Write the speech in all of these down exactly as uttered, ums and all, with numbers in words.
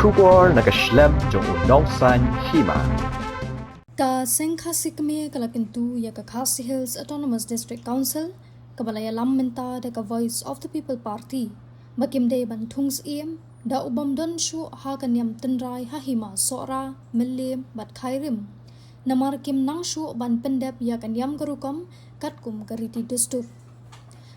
Khubor na ka shlem jong u nongsaiñ hima. Ka Seng Khasi Kmie ka la kyntu ïa ka Khasi Hills Autonomous District Council, kaba la ïalam mynta da ka Voice of the People Party, ba kim dei ban thung syiem da u bym don shuh ha ka niam tynrai ha hima Sohra, Mylliem bad Khyrim, namar kim nang shuh ban pyndep ïa ka niam ka rukom katkum ka riti dustur.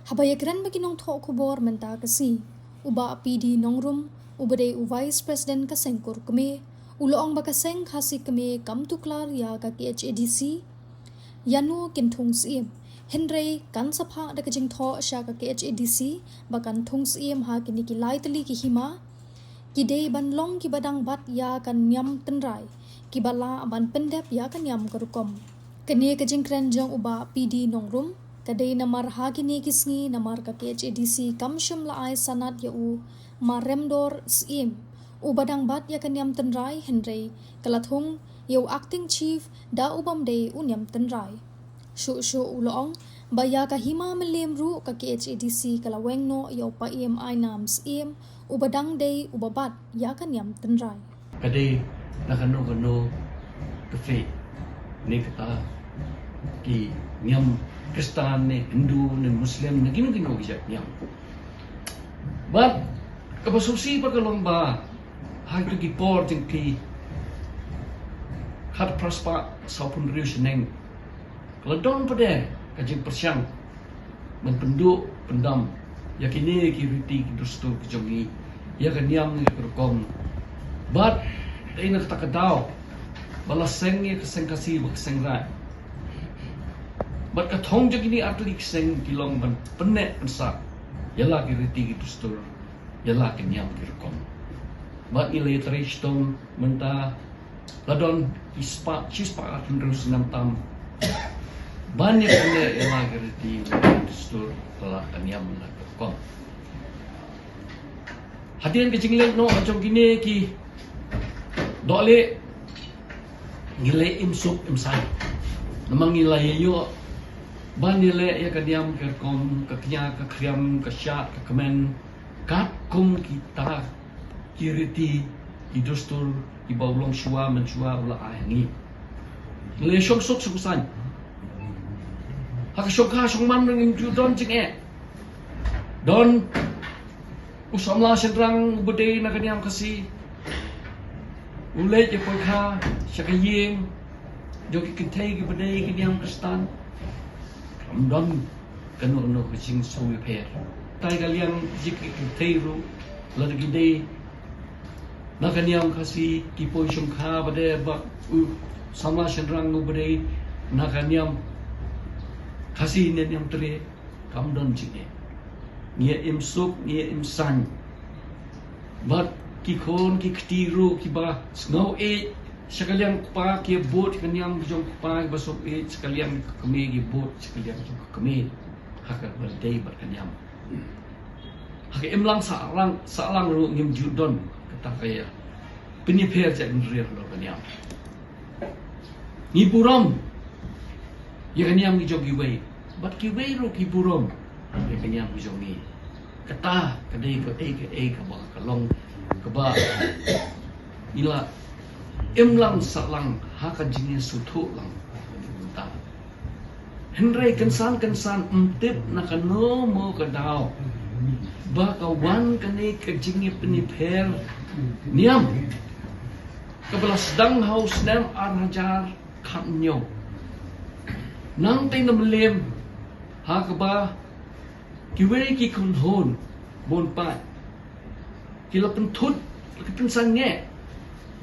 Haba ïakren bad ki nongthoh khubor mynta ka sngi, u Bah P D Nongrum, uba dei u Vice President ka Seng Kur Kmie, u la ong ba ka Seng Khasi Kmie kam tuklar ïa ka K H A D C ïano kin thung syiem, hynrei kan sa phah da ka jingthoh sha ka K H A D C ba kan thung syiem ha kine ki lai tylli ki hima, ki dei ban long kiba dang bat ïa ka niam tynrai, kiba lah ban pyndep ïa ka niam ka rukom. Kane ka jingkren jong u Bah P D Nongrum ka dei namar ha kine ki sngi namar ka K H A D C kam shym la ai sanad ïa u Maremdor Syiem, uba dang bat ïa ka niam tynrai, hynrei ka la thung ïa u Acting Chief da u bym dei u niam tynrai. Shuh shuh u la ong ba ïa ka hima Mylliem ruh ka K H A D C ka la weng noh ïa u Paiem Ainam Syiem, uba dang dei uba bat ïa ka niam tynrai. Ka dei na kano kano ka faith, ne kata ki niam Khristan ne Hindu ne Muslim ne kino kino ki jait niam. Bad kaba sngewsih pat ka long ba ha kito ki por jong ki, khatphra spah sawphew hynriew snem, ka la don pat de ka jingpyrshang ban pynduh pyndam ïa kine ki riti ki dustur ki jong ngi, ïa ka niam ïa ka rukom. Bad dei na kata ka daw ba la seng ïa ka Seng Khasi bad ka Seng Raij. Bad ka thong jong kine artylli ki seng ki long ban pynneh pynsah ïa la ki riti ki dustur, ïa la ka niam ka rukom. Bad ngi la ïatrei shitom mynta la don ki spah, shi spah arphew hynriew snem tam ban ïa pynneh ïa la ki riti, ïa la ki dustur, ïa la ka niam, ïa la ka rukom. Hadien ka jingleh noh jong kine ki dohlieh, ngi leh im suk im saiñ. Namar ngi la ïoh ban ïaleh ïa ka niam ka rukom, ka kñia ka khriam, ka shad ka kmen, katkum kita ki riti ki dustur kiba u longshuwa mynshuwa u la ai ha ngi. Ngi leh shong suk shong saiñ. Ha ka shongkha shongman ruh ngim ju don jingeh. Don u samla shynrang uba dei na ka niam Khasi, u leit ïa poikha sha ka ïing jong ki kynthei kiba dei ki niam Khristan. Kam don kano kano ka jingsngewsih pher. Tai ka liang jong ki kynthei ruh, lada ki dei na ka niam Khasi, ki poi shongkha bad u samla shynrang uba dei na ka niam Khasi ne niam Trai, kam don jingeh. Ngi im suk, ngi im saiñ. Bad ki khun ki kti ruh kiba sngew ïeit sha ka liang kpa, ki bud ka niam ki jong kpa, kiba sngew ïeit sha ka liang ka kmie, ki bud sha ka liang jong ka kmie. Ha kaba dei bad ka niam, ha ka imlang sahlang, sahlang ruh ngim ju don kata ka ïa pynïapher jait bynriew halor ka niam. Ngi burom ïa ka niam ki jong kiwei, bad kiwei ruh ki burom ïa ka niam ki jong ngi. Kata ka dei kaei kaei kaba ka long kaba ngi la imlang sahlang ha ka jingïasngewthuh lang mynta. Hynrei kynsan kynsan, ym tip na kano mo ka daw ba ka wan kane ka jingïapynïapher niam kaba la sdang ha u snem ar hajar khathynñiew. Nangtei na Mylliem, ha kaba kiwei ki khun hun bun paid ki la pynthut, ki pynsangeh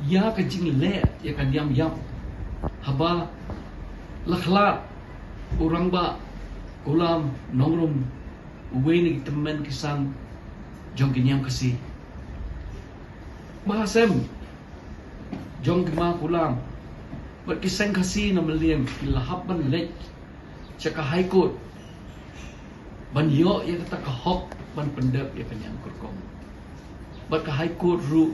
ïa ka jingleh ïa ka niam ïap, haba la khlad u Rangbah Kulam Nongrum, uwei na ki tymmen ki san jong ki niam Khasi. Ba ha sem jong ki ma Kulam bad ki seng Khasi na Mylliem ki la hap ban leit sha ka High Court ban ïoh ïa kata ka hok ban pyndep ïa ka niam ka rukom. Bad ka High Court ruh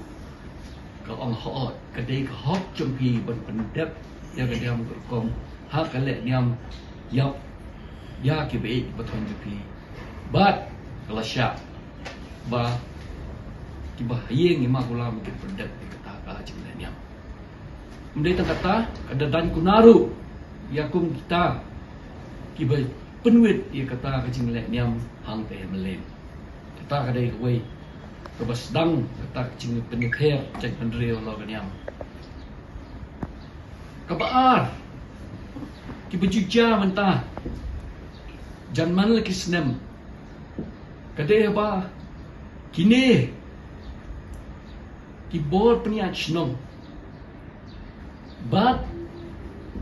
ka ong, hooid, ka dei ka hok jong phi ban pyndep ïa ka niam ka rukom ha ka leh niam ïap ïa kiba ïeit kiba thon jong phi. Bad ka la shah ba kiba ha ïing Hima Kular ba kin pyndep ïa kata ka jingleh niam. Ym dei tang kata, ka da don kumno ruh ïa kum kita kiba pynwit ïa kata ka jingleh niam hangta ha Mylliem. Kata ka dei kawei kaba sdang kata ka jingpynïapher jaitbynriew halor ka niam. Kaba ar, kiba ju jia mynta jan man la ki snem, ka dei ba kine ki bor pynïaid shnong bad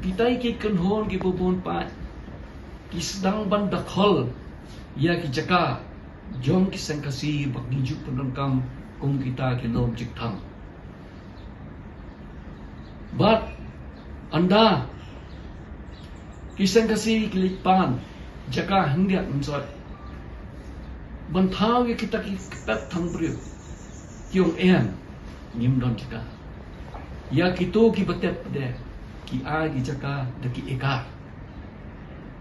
kitai ki kynhun kiba bun pat ki sdang ban dakhol ïa ki jaka jong ki seng Khasi ba ngi ju pyndonkam kum kita ki lum jingthang. Bad ynda ki seng Khasi ki leit pan jaka hyndiat mynshuwa ban thaw ïa kita ki kpep thang briew, ki ong em, ngim don jaka. Ïa kito kiba tep de ki ai ki jaka da ki ekar.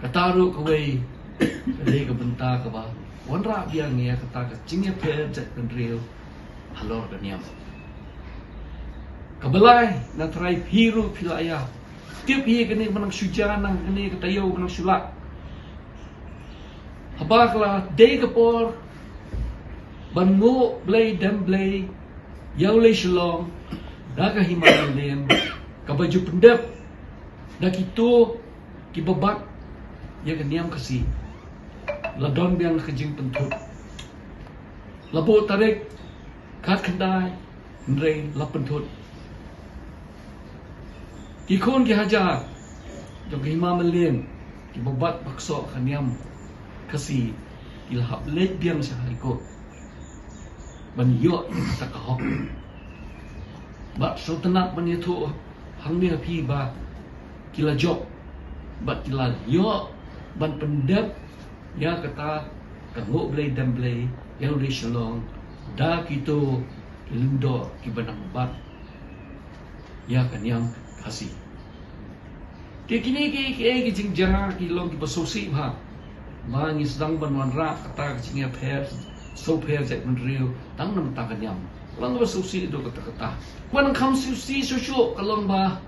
Kata ruh kawei ka dei ka bynta kaba wanrah biang ïa kata ka jingïapher jaitbynriew halor ka niam. Kaba lai, na trai phi ruh phi la ïa tip hi kane ba nang shu jia, nang kane ka taïew ba nang shu lah. Haba ka la dei ka por ban nguh blei dem blei ïa u lei Shillong da ka Hima Mylliem kaba ju pyndep da kito kiba bat ïa ka niam Khasi, la don biang ka jingpynthut. La buh tarik khatkhyndai, hynrei la pynthut. Ki khun ki hajar jong ka Hima Mylliem kiba bat ba ksoh ka niam Khasi ki la hap leit biang sha High Court ban ïoh ïa kata ka hok. Bad sngewtynnat ban ïathuh hangne ha phi ba ki la jop bad ki la ïoh ban pyndep ïa kata ka nguh blei dem blei ïa u lei Shillong da kito ki lyngdoh kiba nang bat ïa ka niam Khasi. Te kine ki, ki, ki jingjia ki long kiba sngewsih bha ba ngi sdang ban wanrah kata ka jingïapher sngewpher jaitbynriew tang namar ka niam. Long kiba sngewsih haduh katta katta. Ba nang kham sngewsih shuh shuh ka long ba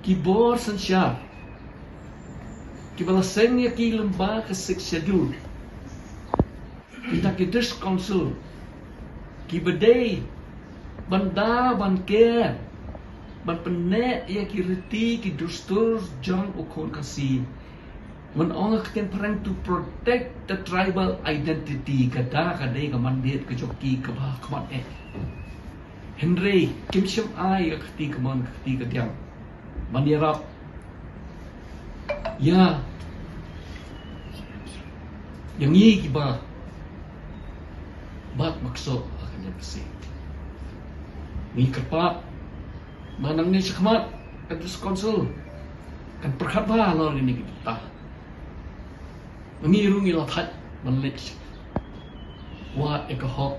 ki bor synshar kiba la seng ïa ki lyngba ka Sixth Schedule, kita ki District Council kiba dei ban da ban ker ban pynneh ïa ki riti ki dustur jong u khun Khasi. Ban ong ha ka ktien phareng, to protect the tribal identity, kata ka dei ka mandate ka jong ki kaba khmat eh. Hynrei kim shym ai ïa ka kti kamon ka kti kadiang ban ïarap ïa, ïa ngi kiba bat ba ksoh ha ka niam Khasi. Ngi kyrpad ba nangne shakhmat ka District Council kan pyrkhat bha halor kine ki bynta. Ngi ruh ngi la thait ban leit wad ïa ka hok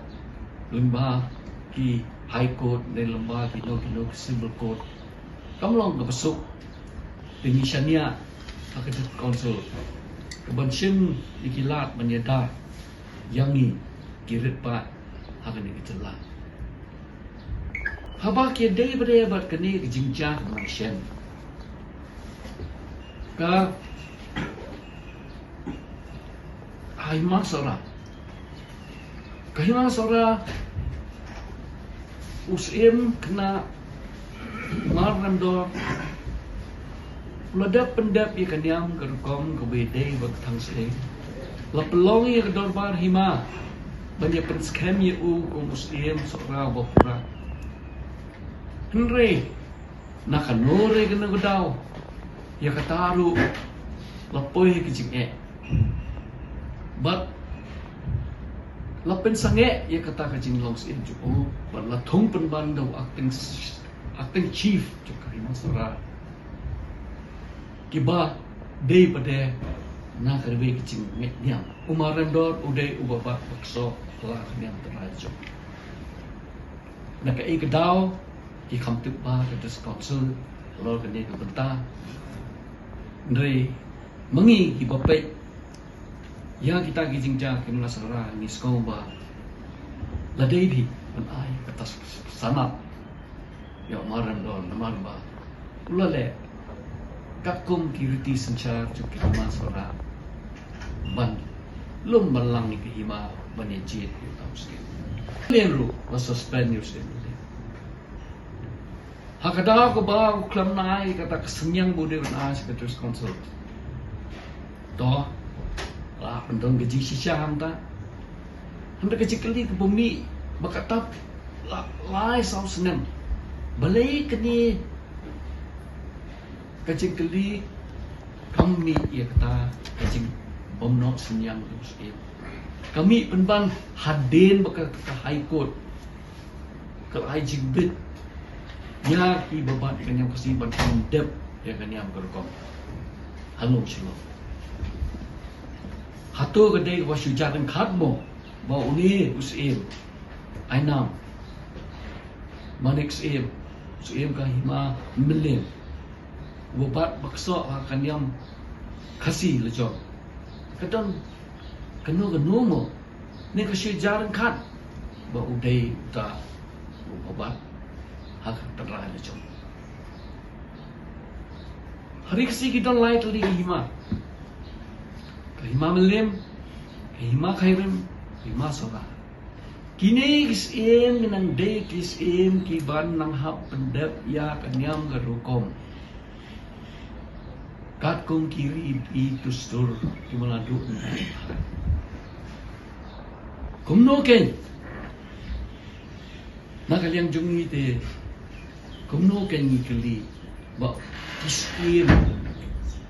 lyngba ki High Court ne lyngba kino kino ki Civil Court. Kam long kaba suk. Te ngi shaniah ha ka District Council ka ban shim ïa ki lad ban ïada ïa ngi ki rit paid ha kane ka jylla. Haba ki dei ba dei bad kane ka jingjia ka ban shem ka Hima Sohra. Ka Hima Sohra, u Syiem Khynnah Marremdor u la dep pyndep ïa ka niam ka rukom kaba dei ba ka thang seh. La pynlong ïa ka dorbar hima ban ïa pynskhem ïa u kum u Syiem Sohra uba pura. Hynrei na kano re kano ka daw ïa kata ruh la poi ha ka jingeh. Bad la pynsangeh ïa kata ka jinglong syiem jong u bad la thung pynban da u acting, acting chief jong ka Hima Sohra. Kiba dei pat de na ka rukom ka jingngeit niam. U Marremdor u dei uba bat ba ksoh ha la ka niam Trai jong. Na kaei ka daw ki kham tip ba ka District Council halor kane ka bynta. Hynrei ma ngi kiba peit ïa kita ki jingjia ki Hima Sohra ngi sngew ba la dei bha Ai kata sanad ïa u Marem Dor namar ba u la leh katkum ki riti synshar jong ki hima Sohra ban lum balang ïa ki hima ban ïa jied ïa u Syiem. Lien ruh la suspend ïa u Syiem. Ha ka daw kaba u khlem ai kata ka synñiang ba u dei ban ai sha ka District Council. To la pyndonkam ka jingshisha hangta. Hynrei ka jingkylli kaba mih ba ka tap la lai saw snem. Balei kane ka jingkylli kam mih ïa kata ka jingbymnoh synñiang u Syiem. Ka mih pynban hadien ba ka, ka High Court ka la ai jingbit ïa ki ba bat ka niam Khasi ban pyndep ïa ka niam ka rukom. Hano Shillong. Hato ka dei kaba shu jia ryngkat mo ba une u Syiem Ainam Manik Syiem, Syiem ka hima Mylliem, uba bat ba ksoh ha ka niam Khasi la jong. Ka don kano kano mo ne ka shu jia ryngkat ba u dei uta uba bat ha ka tynrai la jong. Ha ri Khasi ki don lai tylli ki hima. Ka hima Mylliem, ka hima Khyrim, ka hima Sohra. Kine ki Syiem ki nang dei ki Syiem ki ban nang hap pyndep ïa ka niam ka rukom. Katkum ki ri ki dustur ki ba la duh. Kumno kein na ka liang jong ngi te, kumno kein ngi kylli ba ki Syiem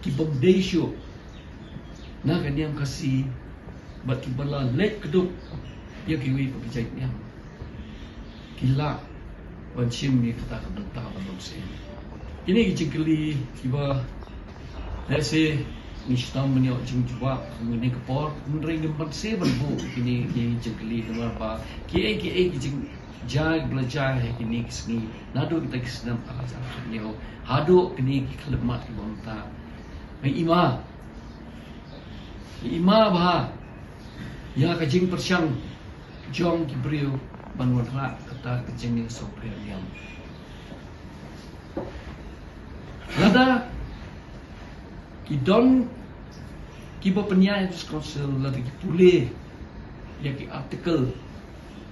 ki bym dei shuh na ka niam Khasi bad ki ba la leit kdup ïa kiwei pat ki jait niam ki lah ban shim ïa kata ka bynta ban long Syiem. Kine ki jingkylli kiba lehse ngi shitom ban ïoh jingjubab ha kane ka por, hynrei ngim banse ban buh kine ki jingkylli namar ba kiei kiei ki jingjia kiba la jia ha kine ki sngi naduh kita ki snem ar hajar khathynñiew haduh kine ki khyllipmat kiba mynta. Ngi ima, ngi ima bha ïa ka jingpyrshang jong ki briew ban wanrah kata ka jingïasngewthuh niam. Lada ki don kiba pynïaid District Council, lada ki pule ïa ki article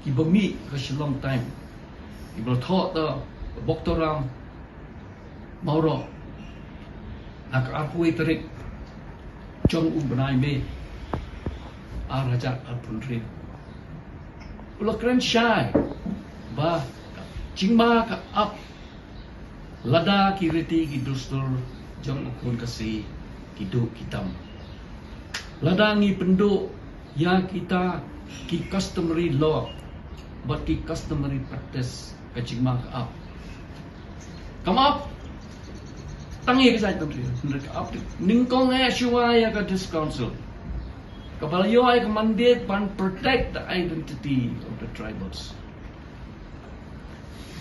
kiba mih ha ka Shillong Times kiba la thoh da Boktoram Mawroh ha ka arphew wei tarik jong u bnai May ar hajar arphew hynriew. U la kren shai ba ka jingma ka ap lada ki riti ki dustur jong u khun Khasi ki duh ki tam. Lada ngi pynduh ïa kita ki customary law bad ki customary practice, ka jingma ka ap. Kam ap tang ïa ka jaitbynriew, hynrei ka ap nyngkong eh shuwa ïa ka District Council kaba la ïoh ïa ka mandate ban protect the identity of the tribals.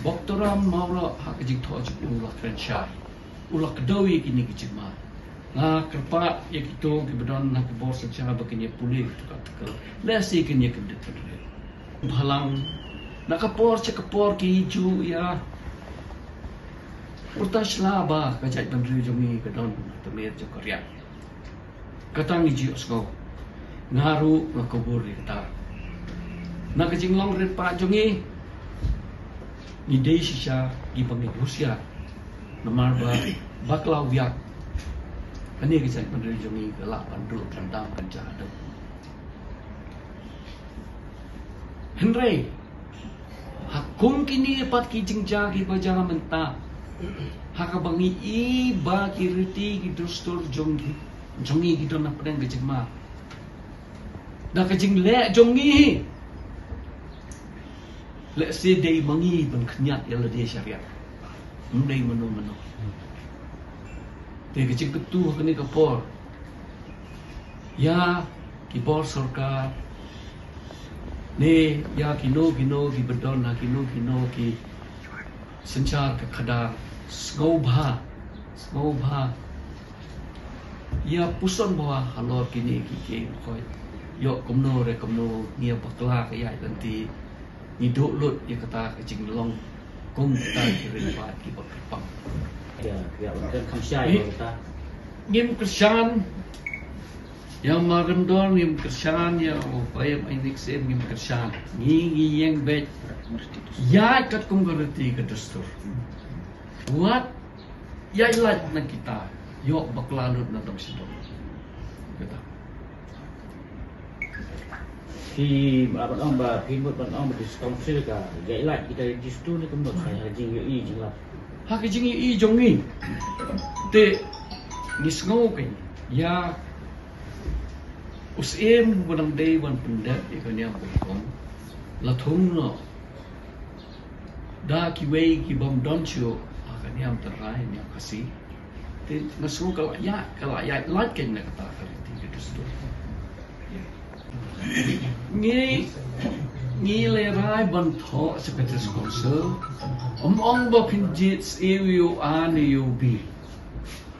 Boktoram Mawroh ha ka jingthoh jong u la kren shai, u la kdew ïa kine ki jingma. Nga kyrpad ïa kito kiba don ha ka bor synshar ba kin ïa pule kito ki article, lehse kin ïa kyndit kyndit. Bhalang na ka por sha ka por ki ju ïa pyrta sla ba ka jaitbynriew jong ngi ka don ha tmier jong ka riat. Kata ngi ju ïohsngew. Nga ruh nga kubur ïa kata. Na ka jinglong rit paid jong ngi, ngi dei shisha ngi ba ngi husiar. Namar ba bakla u biak, kane ka jaitbynriew jong ngi ka lah ban dur ban dam ban jah dam. Hynrei ha kum kine pat ki jingjia kiba jia mynta, ha kaba ngi i ba ki riti ki dustur jong ngi, jong ngi ki don hapdeng ka jingma da ka jingleh jong ngi hi, lehse dei ma ngi ban khynñiat ïa lade sha riat, ym dei mano mano. Te ka jingkyntu ha kane ka por ïa ki bor sorkar ne ïa kino kino kiba don ha kino kino ki synshar ka khadar, sngewbha, sngewbha ïa puson bha halor kine ki kiei bakhoi. Ïoh kumno re kumno ngi ïa bakla ka ïaid lynti. Ngi duh lut ïa kata ka jinglong kum kita ki ri bad kiba kyrpang. Ïa, ïa, kan kham shai ïa kata. Ngim kyrshan ïa u Markandor, ngim kyrshan ïa u Bah Ïap Ainik Syiem, ngim kyrshan. Ngi, ngi ïeng beit ïa katkum ka riti ka dustur. Wat ïa lait na kita, ïoh bakla lut na dong sha dong. Kata. Phi, ah, ban ong ba, phi mut ban ong ba District Council ka ïa lait kita ki dustur ne kumno, ha ka jingïohi jinglap. Ha ka jingïohi jong ngi. Te ngi sngew kein ïa u Syiem ba dang dei ban pyndep ïa ka niam ka hukum. La thung noh da kiwei ki bym don shuh ha ka niam Trai, niam Khasi. Te nga sngew ka la ïa, ka la ïa lait kein na kata ka riti ka dustur. Ngi, ngi lehraiñ ban thoh sha ka District Council. Ym ong ba phin jied sha ïa u A ne ïa u B.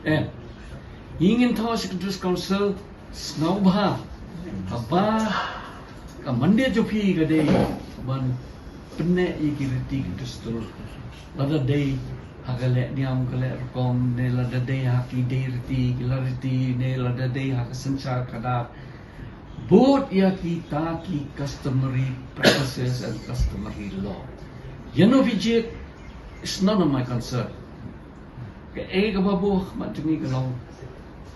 Eh, ngi ngin thoh sha ka District Council, sngewbha, haba ka mandate jong phi ka dei ban pynneh ïa ki riti ki dustur. Lada dei ha ka leh niam ka leh rukom, ne lada dei ha ki dei riti ki la riti, ne lada dei ha ka synshar khadar. Bud ïa kita ki customary practices and customary law. Ïa no phi jied, it's none of my concern. Kaei kaba buh ha khmat jong ngi ka long,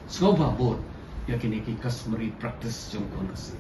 sngewbha bud ïa kine ki customary practice jong ka Khasi.